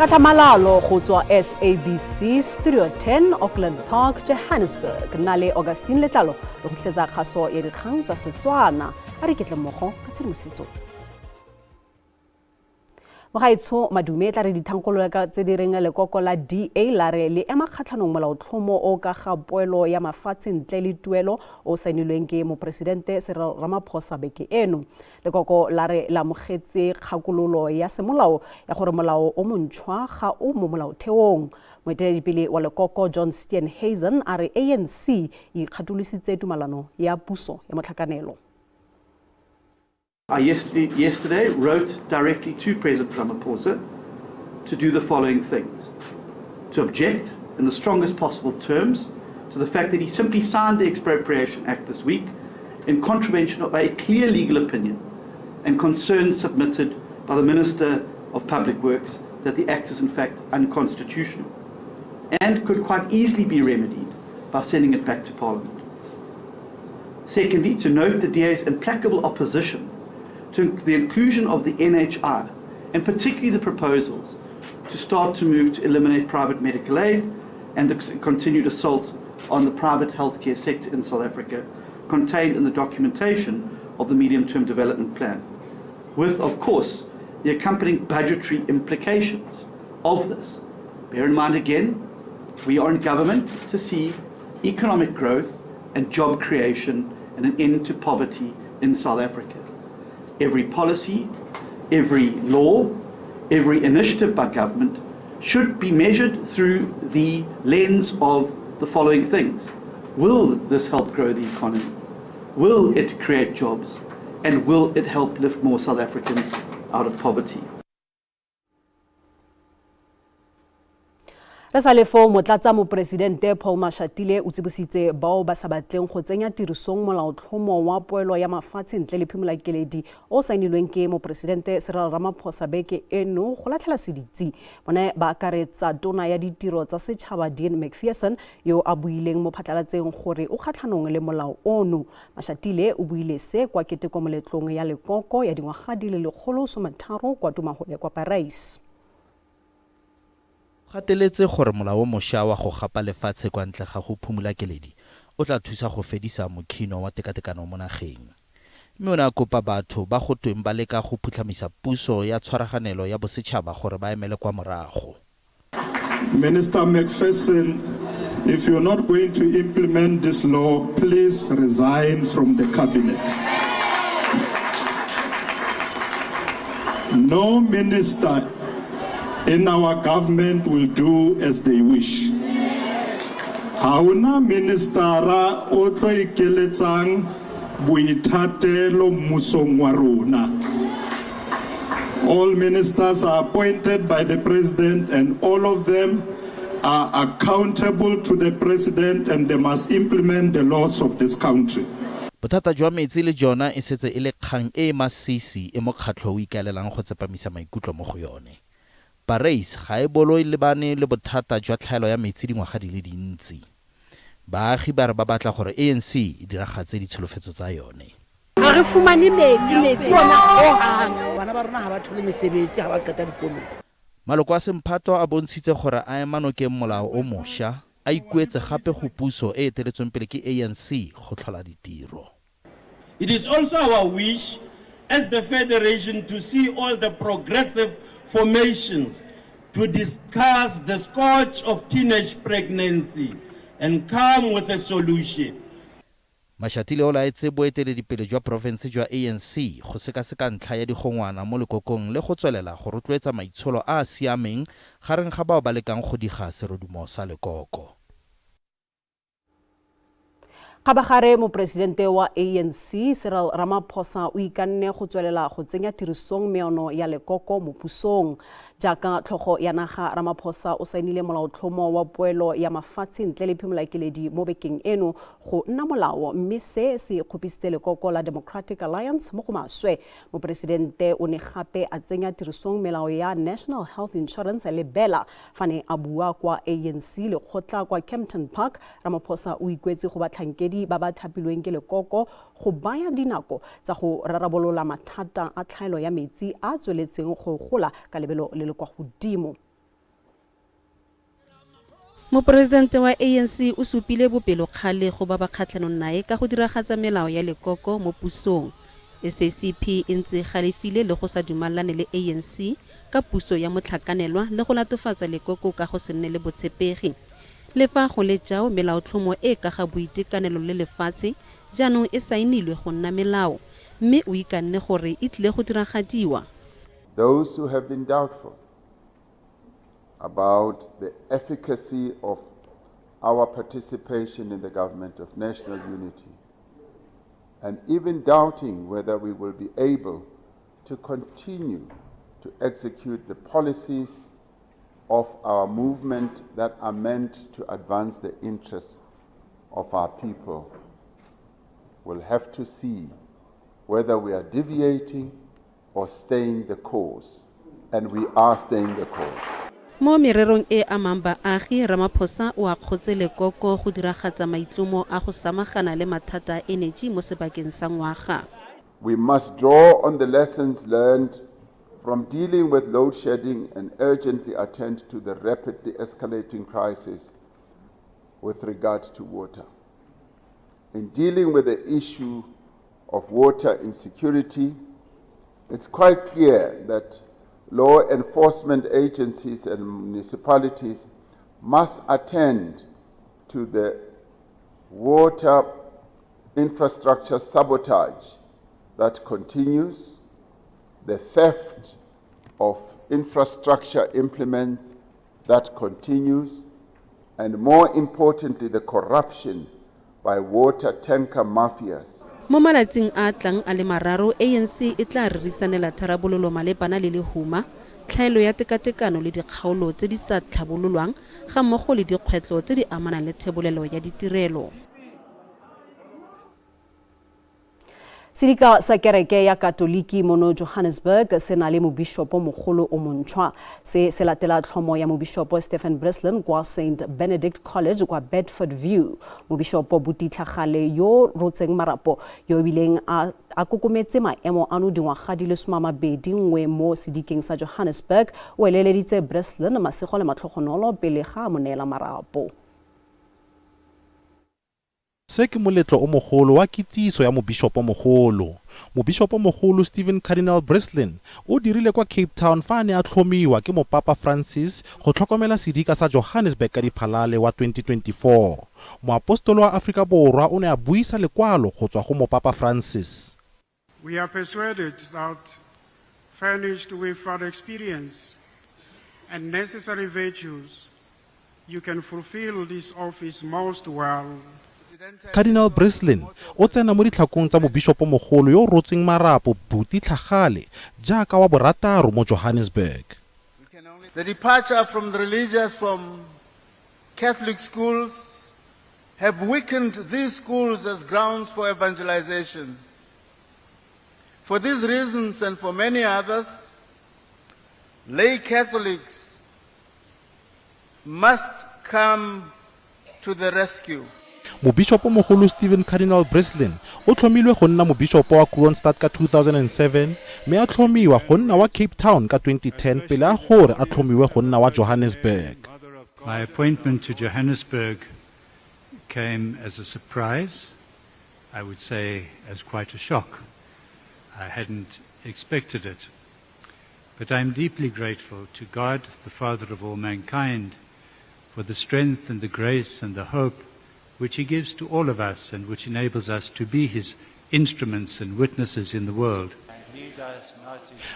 Ka tlhamalalo go tswa SABC Studio 10 Auckland Park, Johannesburg. Nna le Augustine Letlalo re go tlisetsa kgaso ya dikgang tsa Setswana. A re iketle mmogo ka tshedimosetso. Mogaetsho Madume tla re dithankgolo ka tse di reng lekoko la DA la re le ema kgatlhanong molaotlhomo o ka ga poelo ya mafatshe ntle le tuelo o saenilweng ke moporesidente Cyril Ramaphosa beke eno. Lekoko la re le amogetse kgakololo ya semolao ya gore molao o montšhwa ga o mo molaotheong. Moeteledipele wa lekoko John Steenhuisen a re ANC e ikgatolositse tumalano ya puso ya motlhakanelo. I yesterday wrote directly to President Ramaphosa to do the following things. To object in the strongest possible terms to the fact that he simply signed the Expropriation Act this week in contravention of a clear legal opinion and concerns submitted by the Minister of Public Works that the Act is in fact unconstitutional and could quite easily be remedied by sending it back to Parliament. Secondly, to note the DA's implacable opposition to the inclusion of the NHI, and particularly the proposals to start to move to eliminate private medical aid and the continued assault on the private healthcare sector in South Africa contained in the documentation of the medium-term development plan, with, of course, the accompanying budgetary implications of this. Bear in mind again, we are in government to see economic growth and job creation and an end to poverty in South Africa. Every policy, every law, every initiative by government should be measured through the lens of the following things. Will this help grow the economy? Will it create jobs? And will it help lift more South Africans out of poverty? Re sa le foo, motlatsa moporesidente Paul Mashatile o tsibositse bao ba sa batleng go tsenya tirisong molaotlhomo wa poelo ya mafatshe ntle le phimolakeledi o saenilweng ke moporesidente Cyril Ramaphosa beke eno go latlhela seditsi. Bone ba akaretsa tona ya ditiro tsa setšhaba Dean Macpherson yo a buileng mo phatlalatseng gore o kgatlhanong le molao ono. Mashatile o buile se kwa keteko moletlong ya lekoko ya dingwaga di le 130 kwa Tumahole kwa Paris. Gateletse gore molao o mošwa wa go gapa lefatshe kwa ntle ga go phumula keledi o tla thusa go fedisa mokhino wa tekatekano mo nageng. Mme o ne a kopa batho ba go tweng ba leka go phutlhamisa puso ya tshwaraganelo ya bosetšhaba gore ba emele kwa morago. Minister Macpherson, if you're not going to implement this law, please resign from the cabinet. No minister in our government will do as they wish. Ha hona ministera o tlo ikeletsang boithatelo mmusong wa rona. All ministers are appointed by the president and all of them are accountable to the president and they must implement the laws of this country. Bothata jwa metsi le jona e setse e le kgang e e masisi e mokgatlho o ikaelelang go tsepamisa maikutlo mo go yone. Parys ga e bolo e lebane le bothata jwa tlhaelo ya metsi dingwaga di le dintsi. Baagi ba re ba batla gore ANC e diragatse ditsholofetso tsa yone. Ga re fumane metsi, metsi ona hohang. Bana ba rona ga ba thole mesebetsi ga ba qeta dikolong. Maloko a semphato a bontshitse gore a ema nokeng molao o mošwa, a ikuetse gape go puso e e eteletsweng pele ke ANC go tlhola ditiro. It is also our wish as the Federation to see all the progressive formations to discuss the scourge of teenage pregnancy and come with a solution. Mashatile o laetse boeteledipele jwa porofense jwa ANC go sekaseka ntlha ya digongwana mo lekokong le go tswelela go rotloetsa maitsholo a a siameng gareng ga bao ba lekang go diga serodumo sa lekoko. Kgabagare moporesidente wa ANC Cyril Ramaphosa o ikanne go tswelela go tsenya tirisong meono ya lekoko mo pusong. Jaaka tlhogo ya naga, Ramaphosa o saenile molaotlhomo wa poelo ya mafatshe ntle le phimolakeledi mo bekeng eno go nna molao, mme se se kgopisitse lekoko la Democratic Alliance mo go maswe. Moporesidente o ne gape a tsenya tirisong melao ya National Health Insurance le BELA. Fa ne a bua kwa ANC lekgotla kwa Kempton Park, Ramaphosa o ikuetse go batlhankedi ba ba thapilweng ke lekoko go baya dinako tsa go rarabolola mathata a tlhaelo ya metsi a tsweletseng go gola ka lebelo le le kwa godimo. Moporesidente wa ANC o supile bopelokgale go ba ba kgatlhanong nae ka go diragatsa melao ya lekoko mo pusong. SACP e ntse e galefile le go sa dumalane le ANC ka puso ya motlhakanelwa le go latofatsa lekoko ka go se nne le botshepegi. Le fa go le jao, melaotlhomo e e ka ga boitekanelo le lefatshe jaanong e saenilwe go nna melao, mme o ikanne gore e tlile go diragadiwa. Those who have been doubtful about the efficacy of our participation in the government of national unity, and even doubting whether we will be able to continue to execute the policies of our movement that are meant to advance the interests of our people, will have to see whether we are deviating or staying the course. And we are staying the course. Mo mererong e e amang baagi, Ramaphosa o akgotse lekoko go diragatsa maitlomo a go samagana le mathata a eneji mo sebakeng sa ngwaga. We must draw on the lessons learned from dealing with load shedding and urgently attend to the rapidly escalating crisis with regard to water. In dealing with the issue of water insecurity, it's quite clear that law enforcement agencies and municipalities must attend to the water infrastructure sabotage that continues, the theft of infrastructure implements that continues, and more importantly, the corruption by water tanker mafias. Mo malatsing a a tlang a le mararo, ANC e tla rerisanela tharabololo malebana le lehuma, tlhaelo ya tekatekano le dikgaolo tse di sa tlhabololwang gammogo le dikgwetlho tse di amanang le thebolelo ya ditirelo. Sedika sa kereke ya Katoliki mono Johannesburg se na le mobishopo mogolo o montšhwa. Se se latela tlhomo ya mobishopo Stephen Brislin kwa St Benedict College kwa Bedford View. Mobishopo Buti Tlhagale yo rotseng marapo yo ebileng a kokometse maemo ano dingwaga di le 21 mo sedikeng sa Johannesburg o eleleditse Brislin masego le matlhogonolo pele ga a mo neela marapo. Se ke moletlo o mogolo wa kitsiso ya mobishopomogolo. Mobishopomogolo Stephen Cardinal Brislin o dirile kwa Cape Town fa a ne a tlhomiwa ke Mopapa Francis go tlhokomela sedika sa Johannesburg ka Diphalale wa 2024. Moapostolo wa Aforika Borwa o ne a buisa lekwalo go tswa go Mopapa Francis. We are persuaded that, furnished with further experience and necessary virtues, you can fulfill this office most well. Cardinal Brislin o tsena mo ditlhakong tsa mobishopomogolo yo o rotseng marapo Buti Tlhagale jaaka wa borataro mo Johannesburg. The departure from the religious from Catholic schools have weakened these schools as grounds for evangelization. For these reasons and for many others, lay Catholics must come to the rescue. Mobishopomogolo Stephen Cardinal Brislin o tlhomilwe go nna mobishopo wa Kroonstad ka 2007 mme a tlhomiwa go nna wa Cape Town ka 2010 pele a gore a tlhomiwe go nna wa Johannesburg. My appointment to Johannesburg came as a surprise, I would say as quite a shock. I hadn't expected it. But I'm deeply grateful to God, the Father of all mankind, for the strength and the grace and the hope which He gives to all of us and which enables us to be His instruments and witnesses in the world.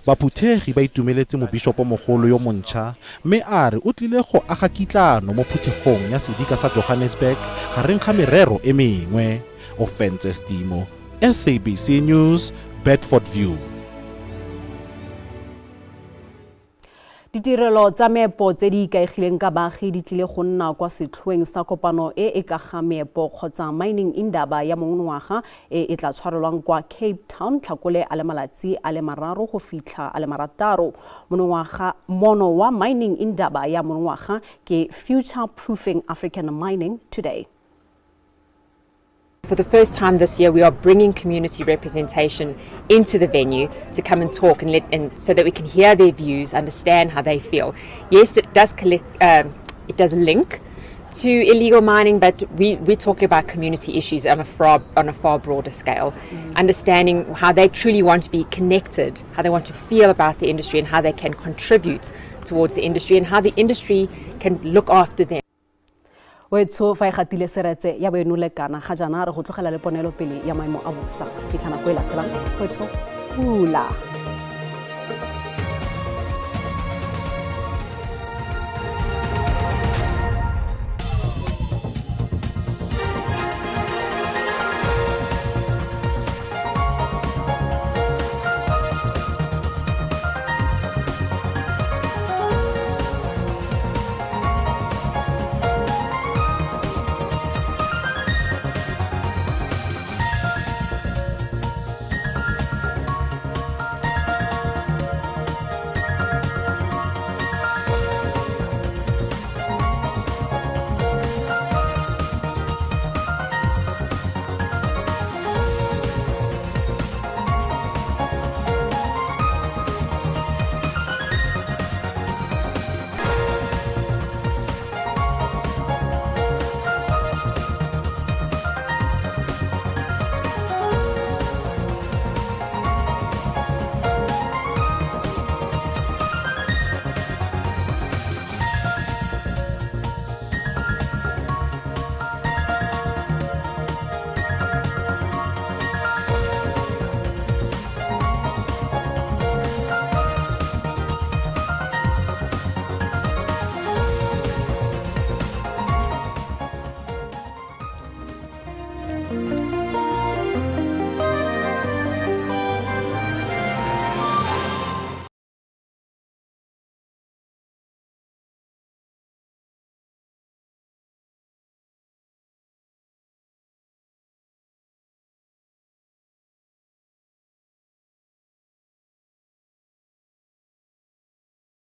Baphuthegi ba itumeletse mobishopomogolo yo montšha mme a re o tlile go aga kitlano mo phuthegong ya sedika sa Johannesburg gareng ga merero e mengwe. Ofentse Stimo, SABC News, Bedford View. Ditirelo tsa meepo tse di ikaegileng ka baagi di tlile go nna kwa setlhoeng sa kopano e e ka ga meepo kgotsa Mining Indaba ya monongwaga e e tla tshwarelwang kwa Cape Town Tlhakole a le malatsi a le 3 go fitlha a le 6. Monongwaga mono wa Mining Indaba ya monongwaga ke Future Proofing African Mining Today. For the first time this year, we are bringing community representation into the venue to come and talk and so that we can hear their views, understand how they feel. Yes, it does collect, it does link to illegal mining, but we're talking about community issues on a far, on a far broader scale. Understanding how they truly want to be connected, how they want to feel about the industry, and how they can contribute towards the industry, and how the industry can look after them. Wetsho, fa e gatile seretse ya boeno lekana ga jaana, re go tlogela le ponelopele ya maemo a bosa. Fitlha nako e latelang, wetsho, pula.